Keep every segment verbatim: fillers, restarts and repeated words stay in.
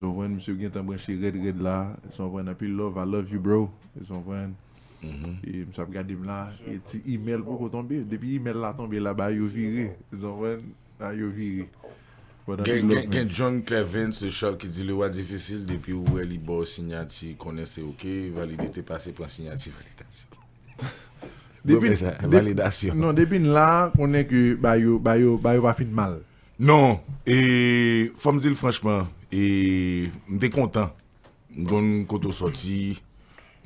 Ou konprann, misye gentan branche rèd rèd la. Ou konprann, anpil love, I love you, bro. Ou konprann? E misye ap gade m la, e ti email poko tonbe. Depi email la tonbe la, bagay yo vire. Ou konprann? Bagay yo vire. But anpil Gen, love, gen, gen man. John Clevens Charles ki di le roi difisil, depi ou wè li ba w sinyati, konnen se oke, valide te pase pran sinyati validasyon. Depi, Bon, sa, depi, validasyon. Non, depi n la, konnen ke bagay yo, bagay yo, bagay yo pa fin mal. Non, e fò m di l franchman, e m te kontan. M konn kote w sòti,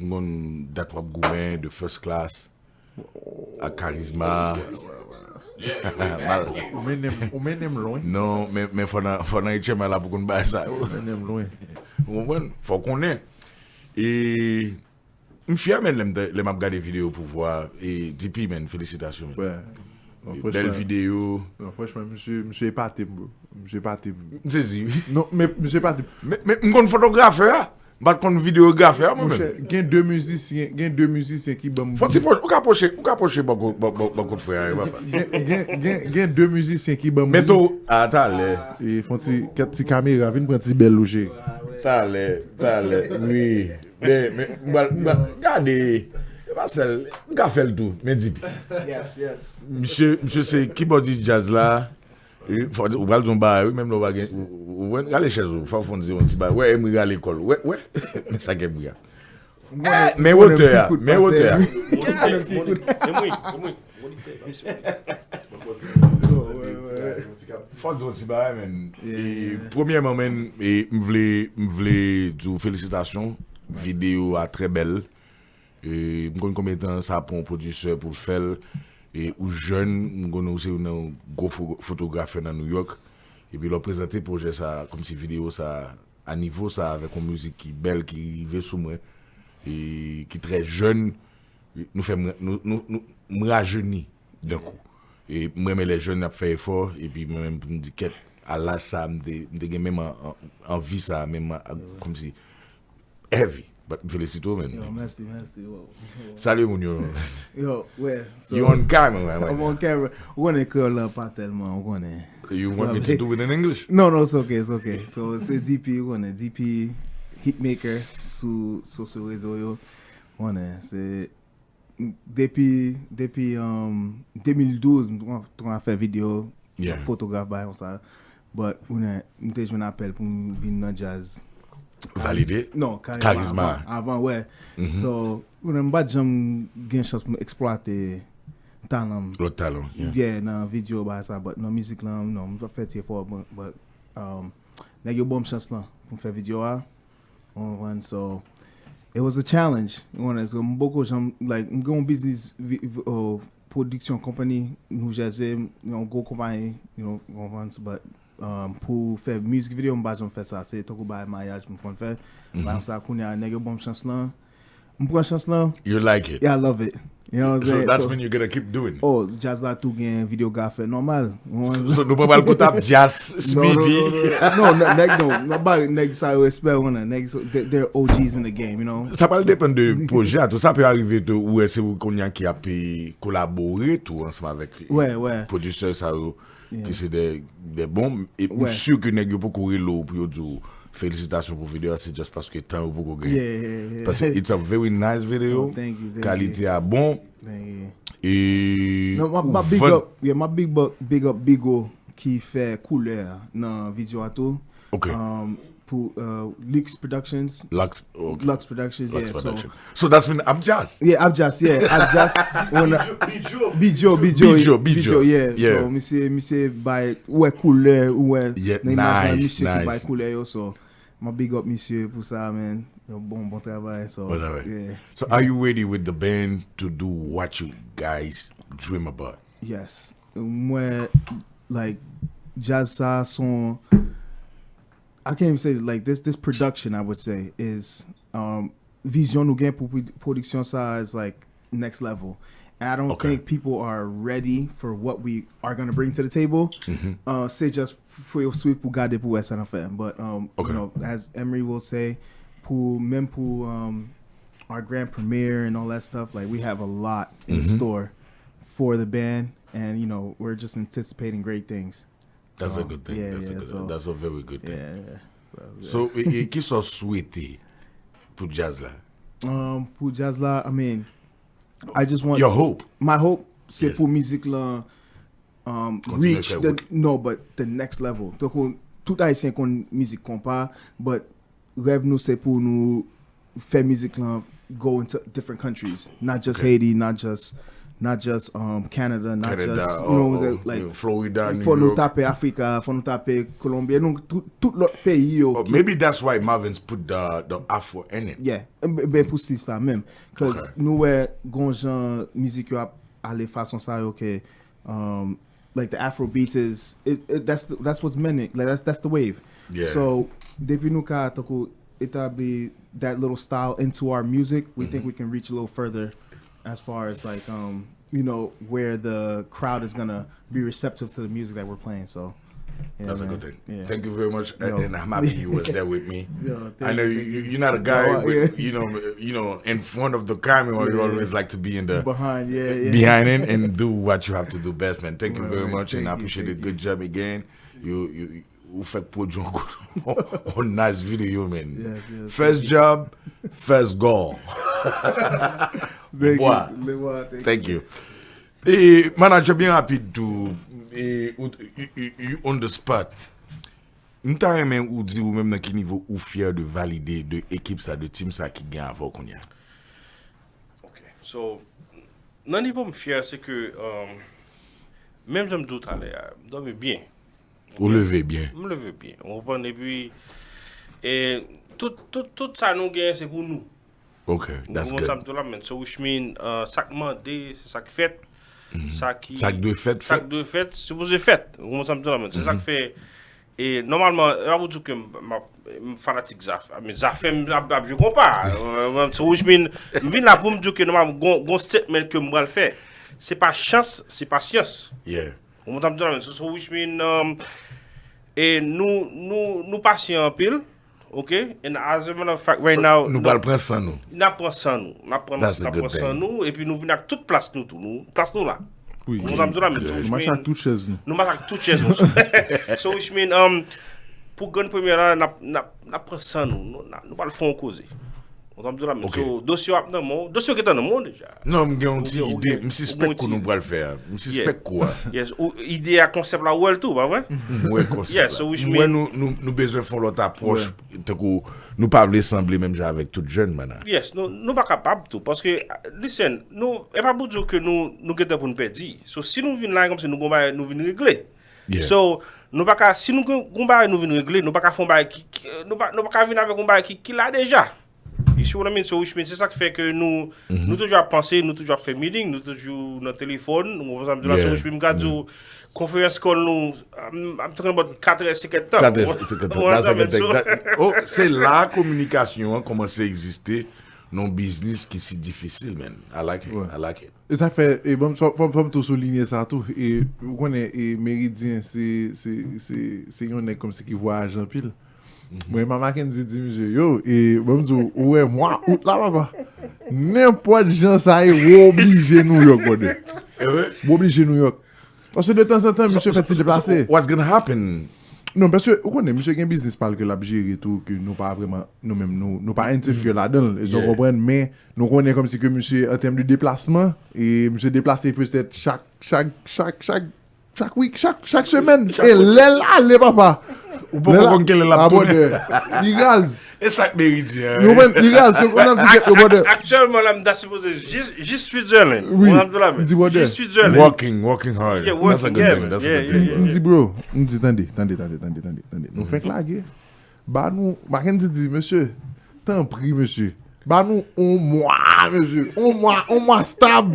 m konn dat w ap goumen, de first class, ak karizma. Mal. Ou mennen m, ou mennen m lwen. Non, men, men fò nan, fò nan H M I la pou konn bagay sa yo. Ou mennen m lwen. Ou konprann? Fò w konnen. E m fyè, men, lè m te- lè m ap gade videyo pou vwa. E D P, men, felisitasyon, men. Frè. Non, Bèl franchman, videyo. Non, franchman, misye, misye epate m, bro. Misye epate m. M sezi, wi. Non, men misye epate m. Men, men m konn fotografè a. M pa t konn videografè a, mwen Monchè, menm. Gen de mizisyen, gen de mizisyen ki ban m Fò ti pwoche, ou ka pwoche, ou ka pwoche bò kot, bò, bò, bò kot frè a, wi, papa. Gen, gen, gen, gen de mizisyen ki ban m Men tou, a, talè. E fon ti, kèt ti kamera, vin pran ti bèl ou cheri. Talè, talè, wi. Men, men, m pral, m pral, gade. E pa sèl, m ka fè l tou, men D P. Yes, yes. Misye, misye se kibòdis djaz la. E, fò, ou pral di yon bagay, wi, menm lè ou pa gen, ou, ou, ou, gade chèz ou, fò fon di yon ti bagay. Wè, Emery rale kò l. Wè, wè. Men sa k Emery a. Men wotè a, men wotè a. Fò di yon ti bagay, men. E, premyèman, men, e, m vle, m vle di w felisitasyon. Videyo a trè bèl. E, m konn konbyen tan sa pran yon pwodisè pou l fè l. E, ou jèn, m konnen ou se youn nan gwo fo- fotografè nan New York. Epi lè w prezante pwojè sa, kòmsi videyo sa, a nivo sa, avèk yon mizik ki bèl, ki rive sou mwen, e ki trè jèn, nou fè m, nou, nou, nou, m rajeni. D'un coup. E m renmen lè jèn ap fè efò, epi mwen menm pou m di kèt, a laj sa, m te, m te gen menm an- an- anvi sa, menm an- kòmsi heavy. But m felisite w, man. Yo, mèsi, mèsi. Wow. Salye moun yo. Yo, wè. So, You on camera, right I'm now. On camera. Ou konnen kreyòl la pa tèlman, ou konnen. You want me to do it in English? No, no, it's okay, it's okay. So, se D P, ou konnen, D P Hitmaker sou, sou, sou rezo yo. Ou konnen, se depi, depi um, de mil douz, m t konn fè videyo, Yeah. Fotograf, bagay konsa. But, ou konnen, m te jwenn apèl pou m vin nan djaz. Valide? Non, Karizma. Karizma. Avan, avan, wè. So, ou konnen, m pa t janm gen chans pou m eksplwate talan m. Lòt talan, yeah. Yeah, nan videyo, bagay sa, but nan mizik lan, non, m t ap fè ti efò, but, but um, nèg yo ban m chans lan pou m fè videyo a. Ou konprann? So, it was a challenge. Ou konnen, so, m poko janm, like, m gen yon biznis vi- vi- uh, pwodiksyon konpani New Jersey, yon gwo konpayi, you know, ou konprann, but um, pou fè mizik videyo, m pa janm fè sa. Se tankou bagay maryaj m konn fè. Bagay sa, kounye a, nèg yo ban m chans lan. M pran chans lan. You like it. Yeah, I love it. You know what I'm So saying? that's So- when you gonna keep doing. Oh, djaz la tou gen videografè nòmal. Ou konprann? So nou pa pral konn ap jazz No, no, Speedy. no, no, no. No, nèg, no, no, ba nèg sa yo respè, ou konnen, nèg, so, they, they're O Gs in the game, you know. Sa pral depann de pwojè a tou. Sa pe arive tou, ou wè se ou kounye a ki ap eh, kolabore tou ansanm avèk eh, Wè, wè. Pwodisè sa yo, Yeah. ki se de, de bon, e m Wè. si ke nèg yo poko rele w pou yo di w felisitasyon pou videyo a, se just paske tan yo poko gen. Yeah, yeah, yeah. Paske it's a very nice video. Oh, thank you, thank you. Kalite a bon. Thank you. E Non, ma, ou ma big vann- up, yeah, ma big up, big up Bigo ki fè koulè nan videyo a tou. Ok. Um, pou uh, Lux Productions. Lux, ok. Lux Productions, Lux yeah. So, Production. So that's been Abjas. Yeah, Abjas, yeah. Abjas, on a- Bijo, Bijo, Bijo, Bijo, Bijo. yeah. Yeah. So, misye, misye bay, ou wè koulè, ou wè Yeah, nan imaj la, nice, misye ki bay nice. Koulè yo, so, ma big up misye pou sa, man. Yo bon, bon travay, so, Bon travay. Yeah. So are you ready with the band to do what you guys dream about? Yes. Mwen, like, djaz sa, son, I can't even say, like, this, this production, I would say, is, um, vizyon nou gen pou pwod- pwodiksyon sa is, like, next level. And I don't Okay. think people are ready for what we are going to bring to the table. Uh, se just pou yo swiv pou gade pou wè sa n ap fè. But, um, Okay. you know, as Emery will say, pou, menm pou, um, our grand premiere and all that stuff, like, we have a lot in store for the band, and, you know, we're just anticipating great things. That's a So, good thing. Yeah, That's, yeah, a good, so, that's a very good thing. Yeah. So, e, e kisa w swete pou djaz la? Um, pou djaz la, I mean, I just want Your hope. My hope se Yes. Pou mizik lan um, Kontinye reach fè the, wout. No, but the next level. Tankou tout Ayisyen konn mizik konpa, but rèv nou se pou nou fè mizik lan go into different countries, not just Haiti, not just not just um, Canada, not Canada, just you know what I'm oh, saying? oh, Like Florida, New fò nou York. Tape Afrika, fò nou tape Kolonbi, nou tout, tout lòt peyi yo. Oh, maybe that's why Marvin's put the, the Afro in it. Yeah, ben ben pou stil sa menm. Cause Okay. Nou wè gon jan mizik yo ap ale fason sa yo ke um, like the Afro beats is it, it, that's the, that's what's meant. Like that's that's the wave. Yeah. So depi nou ka tankou etabli that little style into our music, we think we can reach a little further as far as like um you know where the crowd is gonna be receptive to the music that we're playing. So yeah, That's a man. good thing. Yeah. Thank you very much, and, Yo. and I'm happy you was there with me. Yo, I thank know you, you, thank you, you. you're not a guy Yo, with, yeah. you know, you know, in front of the camera. You Yeah. Always like to be in the Behind, yeah, yeah. behind it and do what you have to do best, man. Thank you Right, very man. much, and I Thank you, appreciate it. thank you. Good job again. You you you fè pwodui yon nice video, man. Yes, yes, First job, first goal. Thank Bwa. you. Le Bwa, thank Thank you. E manager, byen rapid tou, e, ou, you, you, you on the spot. M ta renmen ou di ou menm nan ki nivo ou fyè de valide de ekip sa, de team sa ki gen avè w kounye a. Ok. So, nan nivo m fyè, se ke um, menm jan m di w talè a, m dòmi byen. Ou leve byen. M leve byen. Ou konprann? Epi, e, tout, tout, tout sa nou genyen, se pou nou. Ok, Ou that's konprann sa m good. di w la, men. So, which mean, uh, sa k mande, se sa k fèt. Sa ki, Sa k dwe fèt, sa fèt. K dwe fèt, sipoze fèt. Ou konprann sa m di w la, men. Se sa k fè. E, nòmalman, e pa pou di ke m, m, m fanatik Zafè, men Zafè m ap, ap jwe konpa. Euh, so, which mean, m vin la pou m di ke nòmalman, gon, gon statement ke m pral fè. Se pa chans, se pasyans. Yeah. Ou konprann sa m di w la, men. So, so, which mean, um, e nou, nou, nou pasyan anpil. Ok? And as a matter of fact, right now, Nou pral pran san nou. N ap pran san nou. N ap pran, That's a n ap good pran san thing. Nou, epi nou vin ak tout plas nou tou. Nou, plas nou la. Wi. Ou konprann sa m di w la, men. So, Nou which mache mean, ak tout chèz nou. Nou mache ak tout chèz nou. So, which mean, um, pou grenn premyè la, n ap, n ap, n ap pran san nou. Nou, n ap, nou pral fè yon koze. Ou konprann sa m di w la, men. Ok. So, dosye w ap nan men w. Dosye w gentan nan men w deja. Non, m gen yon ti Ou gen, ou ide. gen, M ou gen sispèk yon kou ti nou pral fè a. M sispèk kou a. Yes. Ou, ide a, konsèp la, ou wè l tou, pa vre? M wè konsèp Yes, so la. which M wè mean- nou, nou, nou bezwen fè yon lòt apwòch. Tankou nou pa vle sanble menm jan avèk tout jèn, man. Yes, nou, nou pa kapab tou. Paske, listen, nou, e pa pou di ke nou, nou gentan pou n pèdi. So, si nou vin la, e kòmsi nou gon bagay, nou vin regle. Yeah. So, nou pa ka, si nou gon, gon bagay nou vin regle, nou pa ka fè yon bagay ki, ki, nou pa, nou pa ka vin avèk yon bagay ki, ki la deja. You see what I mean? So, which means, se sa k fè ke nou, nou toujou ap panse, nou toujou ap fè meeting, nou toujou nan telefòn, nou konprann sa m di w la, so, Yeah. which means, m ka di w, conference call nou, I'm, I'm talking about katrè, senkèt tan. Katrè, senkèt tan. Ou konprann That's sa a good m di w? That- oh, se la kominikasyon an kòmanse egziste nan yon biznis ki si difisil, man. I like it. Ouais. I like it. E sa fè, e bon, fò, fò, fò m tou soulinye sa tou. E ou konnen, e Meridyen, se, se, se, se yon nèg kòmsi ki vwayaje anpil. Mwen, Mama Kendy di misye, yo, e bon, m di w, ou wè mwa out la, papa. Nenpòt jan sa ye, ou oblije New York, brother. Ou oblije New York. Paske de tanzantan, misye fè ti deplase. What's gonna happen? Non, paske ou konnen, misye gen biznis pa l ke l ap jere tou, ke nou pa vrèman, nou menm, nou, nou pa interfere ladan l. E sa w Yeah. konprann, men nou konnen kòmsi ke misye, an tèm de deplasman, e misye deplase petèt chak, chak, chak, chak, chak week, chak, chak semèn. E lè l ale, papa. Ou poko konn kèlè l ap tounen. Li raz. E sa k Meridyen. Yo, men, li raz. Se konn ap di yo, brother. Aktyèlman, la, m ta sipoze jis, jis Switzerland. Wi, Ou konprann sa m di w la, men. m di, brother. Jis Switzerland. Working, working hard. Yeah, That's a working, good yeah, thing. That's a yeah, good yeah, thing. yeah. M di, bro, m di, tande, tande, tande, tande, tande. Nou fenk lage. Ba nou, Mackendy di, mesye, tanpri, mesye. Ba nou yon mwa, mesye. Yon mwa, yon mwa stab.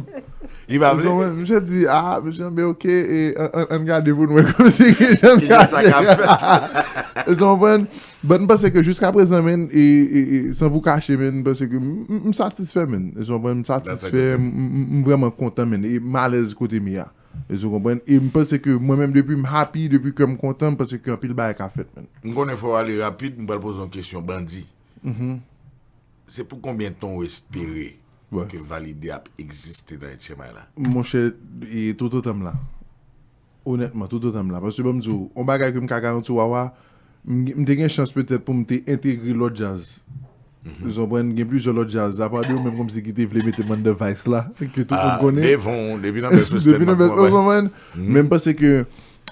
Li pa Ou vle? konprann? Misye di, ah, mesye, anben, ok, e, an, an, ann gade pou nou wè kòmsi ki jan Ki jan sa ka fèt? Ou konprann? But m panse ke jiska prezan, men, e, e, e, san vou kache, men, m panse ke m, m, m satisfè, men. Ou konprann? M That's a satisfè, good thing. m, m, m vrèman kontan, men. E m alèz kote m ye a. Ou konprann? E m panse ke mwen menm, depi m happy, depi ke m kontan, m panse ke anpil bagay ka fèt, men. M konnen fò w ale rapid, m pral poze yon kesyon bandi. Se pou konbyen tan w espere Ouais. ke Valide ap egziste nan H M I la? Monchè, e toutotan m la. Onètman, toutotan m la. Paske ban m di w, yon bagay ke m ka garanti w, Wawa, m, m te gen chans petèt pou m te entegre lòt djaz. Ou konprann, gen plizyè lòt djaz, apa de yo menm kòmsi ki te vle mete m anndan Vice la, ke tout moun Ah, konnen. Devon, depi nan Best Western, Depi nan m ap Best, konprann. ou konprann? Men m panse ke,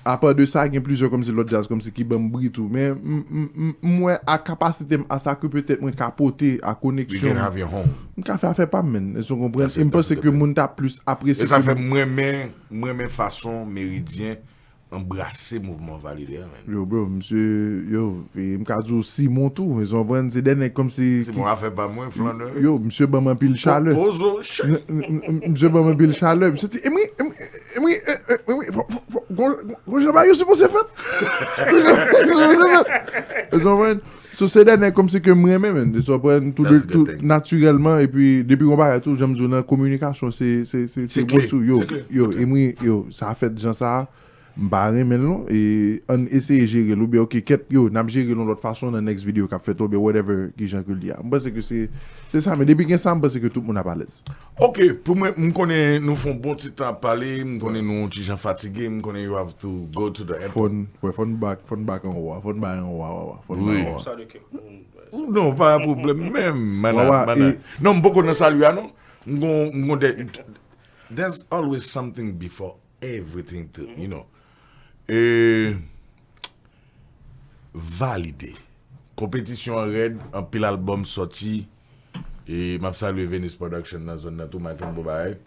apa de sa, gen plizyè kòmsi lòt djaz kòmsi ki ban m bri tou. Men m, m, m, m wè a kapasite m, a sa ke petèt mwen ka pote, a You can koneksyon. Have your home. M ka fè afè pa m, men. Èske w konprann? That's a- E m panse that's a ke good moun ta plis apresye E sa ke fè mwen men, mwen men fason Meridyen anbrase mouvman Valide a, man. Yo, bro, misye, yo, e m ka di w Simon tou, men w konprann, se dè nèg kòmsi Si mwen afè pa mwen, flanè. Yo, misye ban m anpil chalè. Pozo, shit. M- m- m- Misye ban m anpil chalè. Misye di, Emery, Emery, Emery, Emery, fò- fò- fò- gon- gon jan bagay yo sipoze fèt. Gon jan bagay yo sipoze fèt. Ou konprann? So, se dè nèg kòmsi ke m renmen, men. Ou konprann? Tou de, That's a good tou thing. Natirèlman, epi depi gon bagay tou, jan m di w nan kominikasyon, se, se, se, se Se kle, go-to, yo, se kle. yo, Emery, yo, sa fèt jan sa a. M pa renmen l non, e ann eseye jere l, oubyen oke kèt yo, n ap jere l yon lòt fason nan next video k ap fèt, oubyen whatever ki jan ke l ye a. M panse ke se, se sa, men depi gen sa, m panse ke tout moun ap alèz. Ok, pou mwen, m konnen nou fè yon bon ti tan ap pale, m konnen nou yon ti jan fatige, m konnen you have to go to the airport. Fòn, wè, fòn bak, fòn bak anwo a, fòn bay anwo a, wa, wa, fòn Wi. bay anwo a. Sa de ke moun. Non, pa yon pwoblèm menm, mana, Wa, wa, mana. e- Non, m poko nan salye a, non. M gon, m gon de, there's always something before everything, too, you know. E, Valide. Konpetisyon an rèd, anpil albòm sòti. E m ap salye Venus Production nan zòn nan tou, Mackenbo Barrett.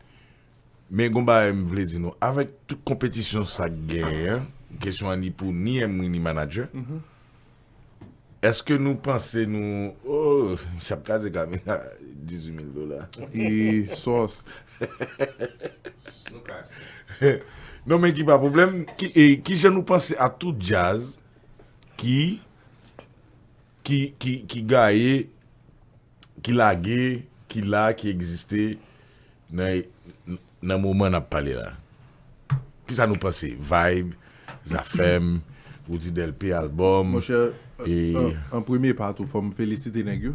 Men gon bagay m vle di nou, avèk tout konpetisyon sa k genyen an, kesyon an ni pou ni Emery ni manager. Èske nou panse nou, oh, misye ap kraze kamera, dizuit mil dola. E sòs. Nou ka. Non, men ki pa pwoblèm, ki, e, ki jan nou panse a tout djaz ki, ki, ki, ki gaye, ki lage, ki la, ki egziste nan, nan moman n ap pale la? Kisa nou panse? Vibe, Zafèm, Roody Delpé, albòm. Monchè, E- an, an premye pa tou, fò m felisite nèg yo.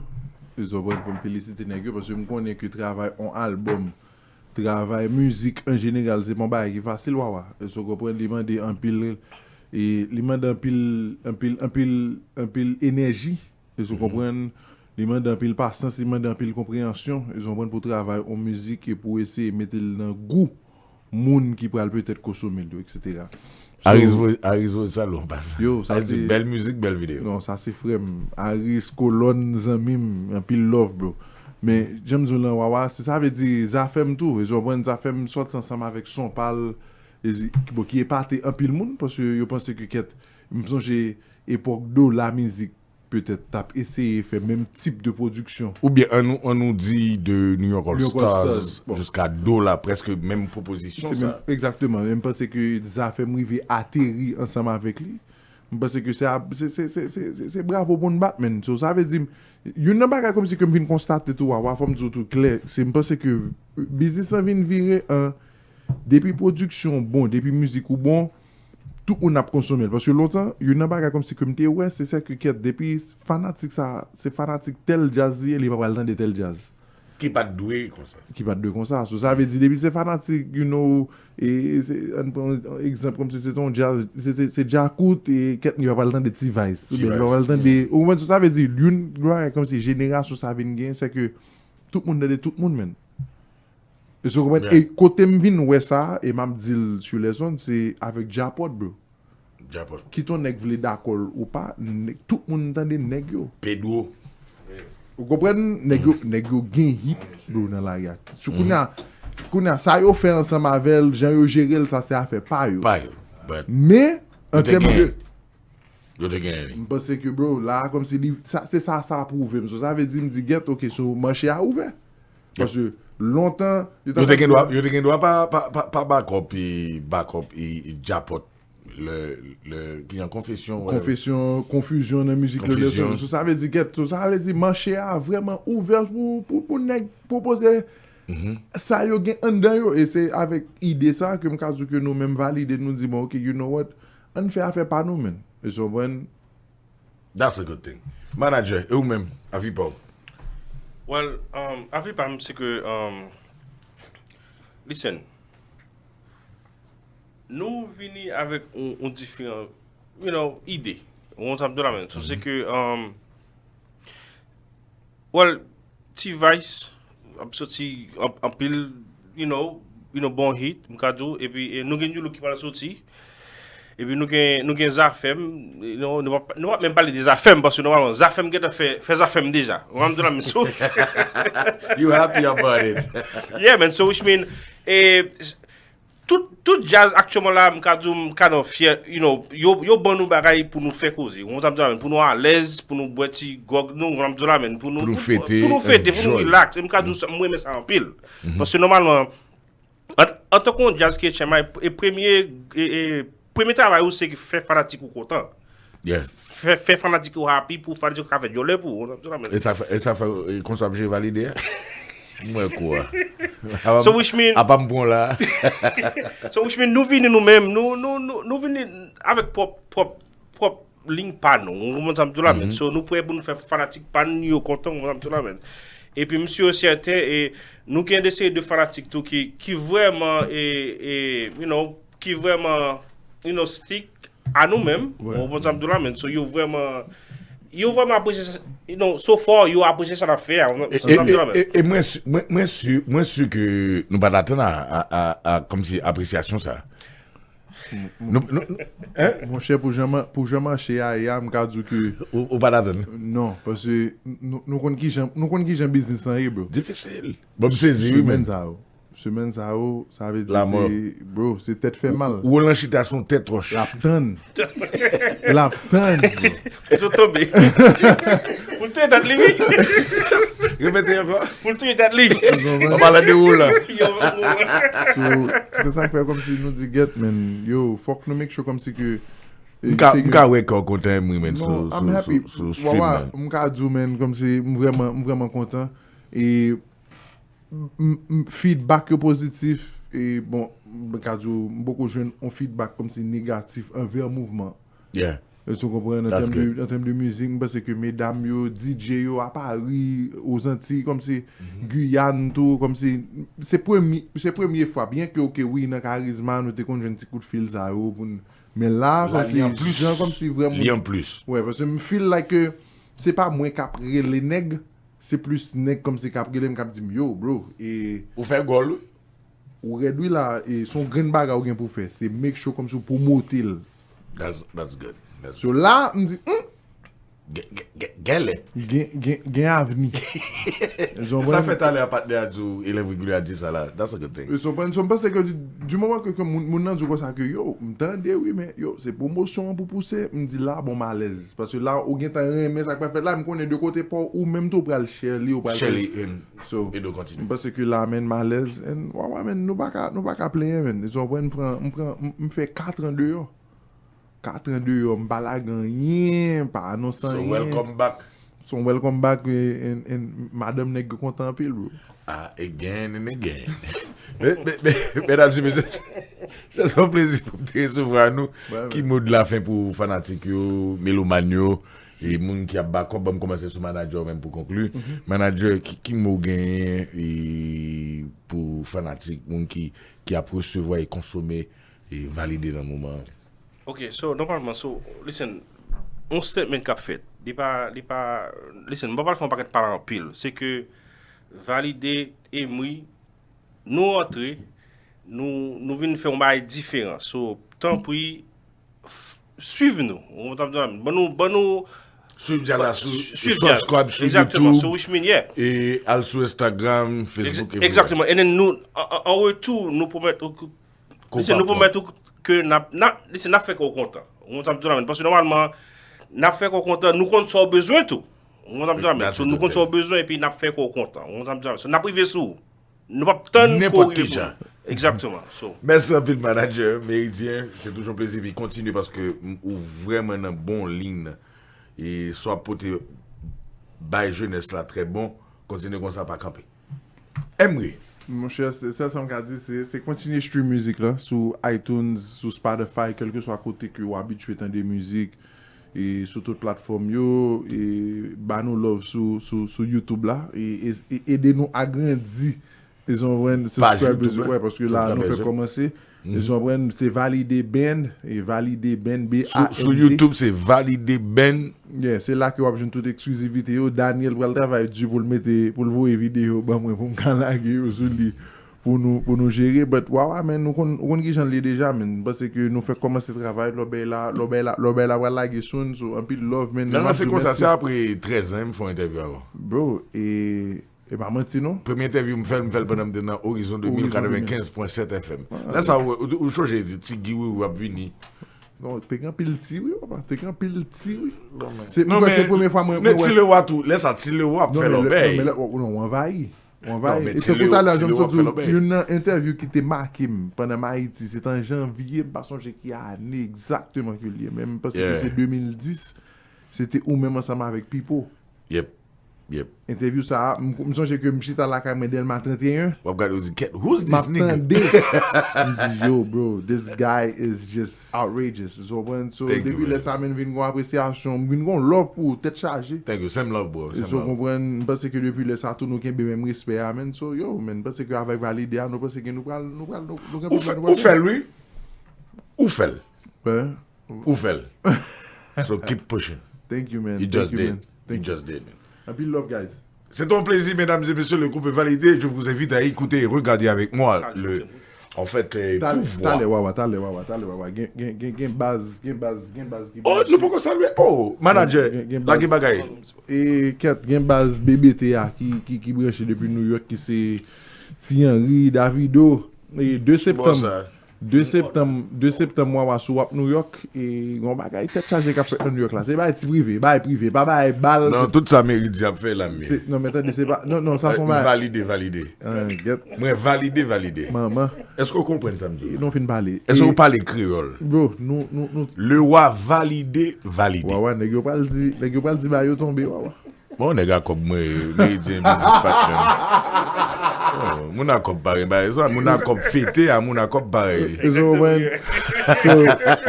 Ou konprann, fò m felisite nèg yo, paske m konnen ke travay on albòm, travay mizik an jeneral, se pa yon bagay ki fasil, wawa. Ou konprann, li mande anpil, e li mande anpil, anpil, anpil, anpil enèji. Ou konprann, li mande anpil pasyans, li mande anpil konpreyansyon. Ou konprann, pou travay on mizik e pou eseye mete l nan gou moun ki pral petèt konsome l yo, et cetera. So, Aris voye, Aris voye salon pase. Yo, sa Aris di se- bèl mizik, bèl videyo. Non, sa se frè m. Aris, Kolòn, zanmi m, anpil love, bro. Men, jan m di w lan, Wawa, se sa vle di, Zafèm tou. E Zafèm, Zafèm sòti ansanm avèk Son Pal, e, ki, bon, ki epate anpil moun, paske yo panse ke kèt, m sonje epòk Dola Mizik, petèt, t ap eseye fè menm tip de pwodiksyon. Oubyen an nou, an nou di de New York All New York All Stars Stars, bon. Jiska Dola, prèske menm pwopozisyon Se sa. menm, egzakteman. Men m panse ke Zafèm rive ateri ansanm avèk li. M panse ke se, se, se, se, se, se, se bravo pou n bat, men. So, sa vle di, youn nan bagay kòmsi ke m vin konstate tou, Wawa, fò m di w tou klè, se m panse ke biznis lan vin vire an, depi pwodiksyon bon, depi mizik ou bon, tout moun ap konsome l. Paske lontan, youn nan bagay kòmsi ke m te wè, se sa ke kèt, depi fanatik sa, se fanatik tèl djaz li ye, li pa pral tande tèl djaz. Ki pa t dwe konsa. Ki pa t dwe konsa. So, sa vle di, depi se fanatik, you know, e se, ann pran egzanp kòmsi se te yon djaz, se, se, se djakout, e kèt li pa pral tande T-Vice. Oubyen li pa pral tande, ou konprann? So, sa vle di, youn, bagay kòmsi jenerasyon sa vin gen, se ke tout moun tande tout moun, men. E so, konprann? Yeah. E kote m vin wè sa, e m ap di l sur les ondes, se avèk Djapòt, bro. Djapòt. Kit yon nèg vle dakò l ou pa, nè- tout moun tande nèg yo. Pedro. Ou konprann? Nèg yo, nèg yo gen hit, bro, nan lari a. Sou kounye a, kounye a, sa yo fè ansanm avè l, jan yo jere l, sa se afè pa yo. Pa yo. But Men, Yo an te tèm de, genyen. Yo te genyen li. M panse ke, bro, la, kòmsi li, sa, se sa, sa pwouve m. So, sa vle di, m di, gèt, oke, so, mache a ouvè. Paske, lontan, Yo te gen dwa, yo te gen dwa pa, pa, pa, pa bakòp e, bakòp e, e Djapòt. Le, le, ki jan, konfesyon, whatever. Konfesyon, konfizyon nan mizik yo. Konfizyon. So, sa vle di, gèt, so, sa vle di, mache a vrèman ouvè pou, pou, pou nèg pwopoze sa yo gen anndan yo. E se avèk ide sa ke m ka di ke nou menm valide, nou di, bon, oke, you know what? Ann fè afè pa nou, men. E so, bon, That's a good thing. Manager, e ou menm, avi pa w? Well, um, avi pa m, se ke, um, listen, nou vini avèk yon, yon diferan, you know, ide. Ou konprann sa m di w la, men. So, se ke, um, well, T-Vice ap soti an- anpil, you know, you know, bon hit, m ka di w, epi e, nou gen New Look ki pral soti, epi nou gen, nou gen Zafèm, you know, nou p ap, nou p ap menm pale de Zafèm, paske nòmalman, Zafèm gentan fè, fè Zafèm deja. Ou konprann sa m di w la, men. So, You happy about it? Yeah, man, so which mean, e, tout, tout djaz aktyèlman la, m ka di w, m ka nan fyè, you know, yo, yo ban nou bagay pou nou fè koze. Ou konprann sa m di w la, men, pou nou alèz, pou nou bwè ti gwòg nou, ou konprann sa m di w la, men, pou nou, Pou nou fete, pou nou fete, pou nou enjoy. Relax. E m ka di w sa, m renmen sa anpil. Paske nòmalman, an- antanke yon djaz ki H M I, e premye, e, e, premye travay ou se fè fanatik ou kontan. Yeah. Fè, fè fanatik ou happy pou fanatik ou ka fè djòlè pou ou, ou konprann sa m di w la, men. E sa fè, e sa fè, e konsa ap jere valide a? Mwen kwa. So, which mean- Apa m pran la? So, which mean, nou vini nou menm, nou, nou, nou, nou vini avèk pwòp, pwòp, pwòp liy pa nou. Ou konprann sa m di w la, men. So, nou prè pou nou fè fanatik pa n yo kontan, ou konprann sa m di w la, men. Epi, m si e sèten, e, nou gen de seri de fanatik tou ki, ki vrèman, e, e, you know, ki vrèman, you know, stick a nou menm. Ou konprann sa m di w la, men. So, yo vrèman, yo vrèman apresye sa, you know, so far, yo apresye sa n ap fè a, ou konprann E, sa m di w la, e, men. e, e mwen si- mwen, mwen si- mwen si ke nou pa t atann a, a, a, a kòmsi apresiyasyon sa. Nou, nou, nou, hein? Monchè, pou jan, pou jan mache a ye a, m ka di w ke Ou, ou pa t atann? Non, paske nou, nou konn kijan, nou konn kijan biznis lan ye, bro. Difisil. Bon, m sezi, wi, Semèn men. Sa yo. Semèn sa yo, sa vle di Lamò. Se, bro, se tèt fè mal. Roland Chita se yon tèt wòch. L ap tann. L ap tann, bro. Pou tonbe. Pou l touye tèt li, wi. Repete ankò. Pou l touye tèt li. An palan de Roland. Yo, So, se sa k fè kòmsi nou di gèt, men, yo, fòk nou make sure kòmsi ke M ka, m ka wè kè w kontan, mwen, men, Non, sou, I'm happy. sou, sou, sou stream Wawa, nan. M ka di w, men, kòmsi m vrèman, m vrèman kontan. E m- m- feedback yo pozitif. E bon, m ka di w, m poko jwenn yon feedback kòmsi negatif anvè mouvman. Yeah. Èske w konprann? An That's tèm de, good. An tèm de mizik, m panse ke medam yo, D J yo, a Pari, Ozantiy, kòmsi Guyane tou, kòmsi se premye, se premye fwa. Byen ke, oke, wi, nan Karizma, nou te konn jwenn ti kout fil sa yo pou n, men la, La, li an kòmsi, plis. Jan kòmsi vrèman. Li an plis. Wè, paske m feel like ke se pa mwen k ap rele nèg, se plis nèg kòmsi k ap rele m, k ap di m, yo, bro, e Ou fè gòl, wi. Ou rèd wi la, e se yon grenn bagay ou gen pou fè. Se make sure kòmsi ou pwomote l. That's, that's good. That's So la, m di, hmm, Gen- gen- gen- Genlè. gen, gen, gen avni. Sa fè talè a patnè a di w, Hélène Virgule a di sa la. That's a good thing. So, so m panse ke di, di moman ke, ke moun, moun nan di w konsa ke yo, m tande wi, men yo, se pwomosyon an pou pouse, m di la, bon, m alèz. Paske la, ou gentan renmen sa k pral fèt la, m konnen de kote pa w, ou menm tou, ou pral share li, ou pral Share li, and So, e do kontinye. M panse ke la, men, m alèz, and, wawa, men, nou pa ka, nou pa ka plenyen, men. So, w konprann, m pran, m pran, m, m fè kat an deyò. Kat an deyò, m pa lage anyen, pa anonse So, anyen. Welcome back. So, welcome back, e, and, and madanm nèg yo kontan anpil, bro. Ah, again and again. Men, men, men, medam e mesye, se, se yon plezi pou m te resevwa nou. Wè, Ki mo de la fen pou fanatik yo, melomàn yo, e moun ki ap bakòp, ban m kòmanse sou manadjè w menm pou konkli. Manadjè, ki, ki mo w genyen e pou fanatik, moun ki, ki ap resevwa e konsome e Valide nan moman an? Ok, so, nòmalman, so, listen, yon statement k ap fèt. Li pa, li pa, listen, m pa pral fè yon pakèt pale anpil. Se ke Valide, Emery, nou rantre, nou, nou vin fè yon bagay diferan. So, tanpri, f- swiv nou. Ou konprann sa m di w la? Ban nou, ban nou Swiv djaz la sou, su- swiv subscribe djaz. sou Exactement, YouTube, so which mean, yeah. E al sou Instagram, Facebook, Exactement. And then nou, an, an, an retou, nou pwomèt ou, listen, nou pwomèt ou ke n ap, n ap, listen, n ap fè kè w kontan. Ou konprann sa m di w la, men? Paske nòmalman, n ap fè kè w kontan, nou konn sa w bezwen tou. Ou konprann sa m di w la, men? So, nou konn sa w bezwen, epi n ap fè kè w kontan. Ou konprann sa m di w la, men? So, n ap rive sou ou. Nou p ap tann pou w rive sou nou. Exactement. So. Mèsi anpil, manadjè Meridyen. Se toujou yon plezi, epi kontinye paske m- ou vrèman nan bon liy nan. E sa w ap pote bay jenès la trè bon. Kontinye konsa, pa kanpe. Emery. Monchè, se sèl sa m ka di, se, se kontinye stream mizik la sou iTunes, sou Spotify, kèlkeswa kote ke w abitye tande mizik, e sou tout platfòm yo, e ba nou love sou, sou, sou YouTube la, e, e, e ede nou agrandi, e zon vren subscribers, wè, paske la nou fèk kòmanse. Ou konprann? Se Valide Band, e Valide Band, B A N D. Sou, sou YouTube, se Valide Band. Yeah, se la ke w ap jwenn tout eksklizivite yo. Daniel pral travay di pou l mete, pou l voye videyo ban mwen, pou m ka lage yo sou li, pou nou, pou nou jere. But, Wawa, man, nou konn, ou konn ki jan l ye deja, man. M panse ke nou fèk kòmanse travay, lòbèy la, lòbèy la, lòbèy la pral lage soon, so, anpil love, man. Non, non, se konsa, se apre trèz an, m fè yon entèvyou avè w. Bro, e, e pa manti, non. Premye entèvyou m fè l, m fè l pandan m te nan Horizon de mil katrevenkenz pwen sèt F M. Lè sa, ou, ou, ou chonje, Ti Guy Wewe ap vini. Non, te gen anpil Ti, wi, papa. Te gen anpil Ti, wi. Se, mwen kwè se premye fwa mwen, mwen wè Ti Lewa tou. Lè sa, Ti Lewa ap fè lòbèy. Non, men lè, non, men lè, w, non, w anvayi. W anvayi. E se pou talè a, jan m sot di w, youn nan entèvyou ki te make m pandan m Ayiti, se te an janvye, m pa sonje ki ane egzakteman ke l ye, men m panse ke se de mil dis, se te ou menm ansanm avèk Pipo. Yep. Yep. Entèvyou sa a, m, m sonje ke m chita lakay mwen Dèlma trannteyen. W ap gade, ou di, "Kèt, who's this nigga?" M ap tande. M di, "Yo, bro, this guy is just outrageous." Ou konprann? So, depi lè sa, man, m vin gon apresyasyon, m vin gon love pou ou, tèt chaje. Thank you. Same love, bro. Same love. Ou konprann? M panse ke depi lè sa tou, nou kenbe menm respè a, man. So, yo, man, m panse ke avèk Valide a, nou panse ke nou pral, nou pral, nou, nou gen pwoblèm, nou pral. Ou fè l, wi. Ou fè l. Ou fè l. So keep pushing. Thank you, man. You just did. You just did. Anpil love, guys. C'est un plaisir, mesdames et messieurs, le groupe Validé. Je vous invite à écouter et regarder avec moi le, en fait, euh, Pouvoir. Talè, Wawa, talè, Wawa, talè, Wawa. Gen, gen, gen, gen baz, gen baz, gen baz ki branche. Oh, nou poko salye. Oh, manager, lage bagay. E kèt, gen baz B B T a ki, ki, ki branche depi New York, ki se Ti Henry, Davido. E de septanm. De septanm, de septanm, Wawa, si w ap New York, e gon bagay tèt chaje k ap fèt nan New York la. Se bagay ti prive, bagay prive, pa bagay bal. Non, tout sa Meridia ap fè la, men. Non, men tande, se pa, non, non, sa se yon bagay. Valide, Valide. Mwen valide, Valide. Manman. Èske w konprann sa m di w? Non, fin pale. Èske w pale kreyòl? Bro, nou, nou, nou. Le roi Valide, Valide. Wawa, nèg yo pral di, nèg yo pral di bagay yo tonbe, Wawa. Bon, nèg a kòb mwen, Meridyen business partner. Oh, moun a kòb pa gen bagay sa, moun a kòb fete a, moun a kòb parèy. So, man, so,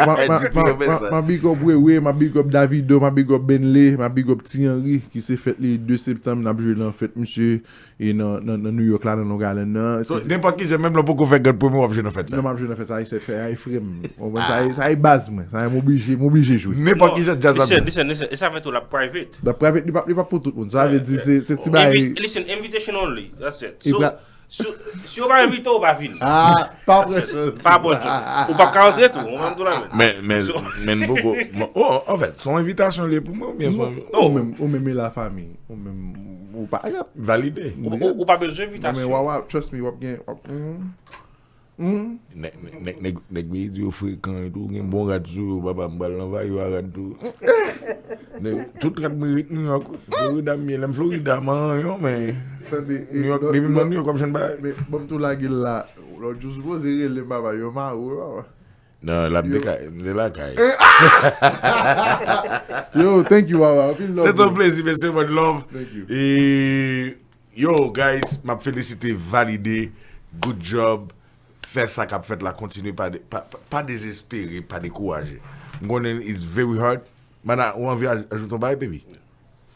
ma, ma, ma, ma, ma big up Wewe, ma big up Davido, ma big up Benley, ma big up Ti Henry, ki se fèt li de septanm, n ap jwe nan fèt misye, e nan, nan, nan New York la, nan Long Island nan. So, nenpòt ki jan, menm lè w poko fè gad premye, w ap jwe nan fèt sa. Non, m ap jwe nan fèt sa, e se fè a, e frè m. Ou konprann? Sa e, sa e baz mwen, sa e m oblije, m oblije jwe. Nenpòt ki jan djaz ap jwe. Listen, listen, listen, e sa fè tou l ap private. L ap private, li p ap, li p ap pou tout moun. Sa vle di se, se ti bagay. Listen, invitation only, that's it. So, si, si yo pa envite w, ou pa vini. Ah, pa pran chans. Pa pran chans. Ou p ap ka antre tou, ou menm tou la menm. Men, men, men m poko, bon, oh, anfèt, se yon envitasyon li ye pou mwen, oubyen se yon... Non, ou menm, ou menm e la fanmi. Ou menm, ou pa... Valide. Ou, ou, ou pa bezwen envitasyon. Non, men Wawa, trust me, w ap gen, w ap, mm. Hmm? Nèg, nèg, nèg, nèg, nèg Meridy yo frekan etou, gen bon rad sou yo, papa, m pral anvayi yo a rad tou. Nèg, tout rad mwen ret New York, Florida m ye, lè m Florida, m anyon, men New York, depi m nan New York, w ap jwenn bagay. Men, ban m tou lage l la, lòt jou sipoze rele m, papa, yo mare w, papa. Non, la m te kay, m te lakay. Yo, thank you, Wawa, anpil love. C'est un plaisir, mesye, one love. Thank you. E, yo, guys, m ap felisite Valide, good job. Fè sa k ap fèt la, kontinye, pa de-, pa, pa, pa dezespere, pa dekouraje. M konnen it's very hard. Mana, ou anvi aj-, ajoute yon bagay, baby?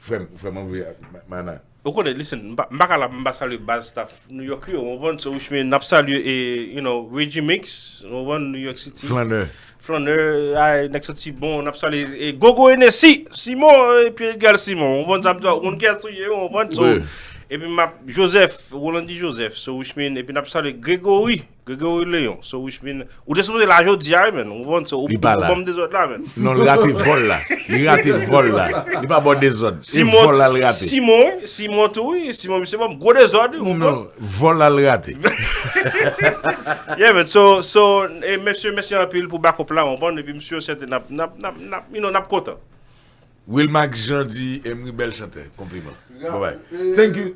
Frè m, frè m anvi, ma-, Mana. Ou konnen, listen, m pa, m pa ka la, m pa salye baz staff New York yo, ou konprann? So, which mean, n ap salye, e, you know, Reggie Mix, ou konprann, New York City. Flanneur. Flanneur, ay, nèg santi bon, n ap salye, e, Gogo Hennessy, Simon, e, Pierre Edgar Simon, ou konprann sa m di w, ou konn kiyès ou ye, ou konprann? So, epi m ap, Joseph, Rolandy Joseph, so, which mean, epi n ap salye Gregory. Gregory Léon, so which mean, ou te sipoze la jodi a, wi, man. Ou konprann, so, ou, ou ban m dezòd la, man. Non, l rate vòl la. Li rate vòl la. Li pa ba w dezòd. Se vòl la l rate. Simon, Simon tou, wi. Simon, misye ban m gwo dezòd, wi, ou konprann? Non, vòl la l rate. Yeah, man. So, so, e, mesye, mèsi anpil pou backup la, ou konprann? Epi, m si e sèten, n ap, n ap, n ap, n ap, you know, n ap kontan. Wilmax Jean di, Emery bèl chantè. Konpliman. Bye bye. Thank you.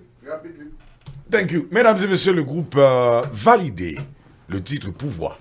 Thank you. Mesdames et messieurs, le groupe, euh, Validé, le titre Pouvoir.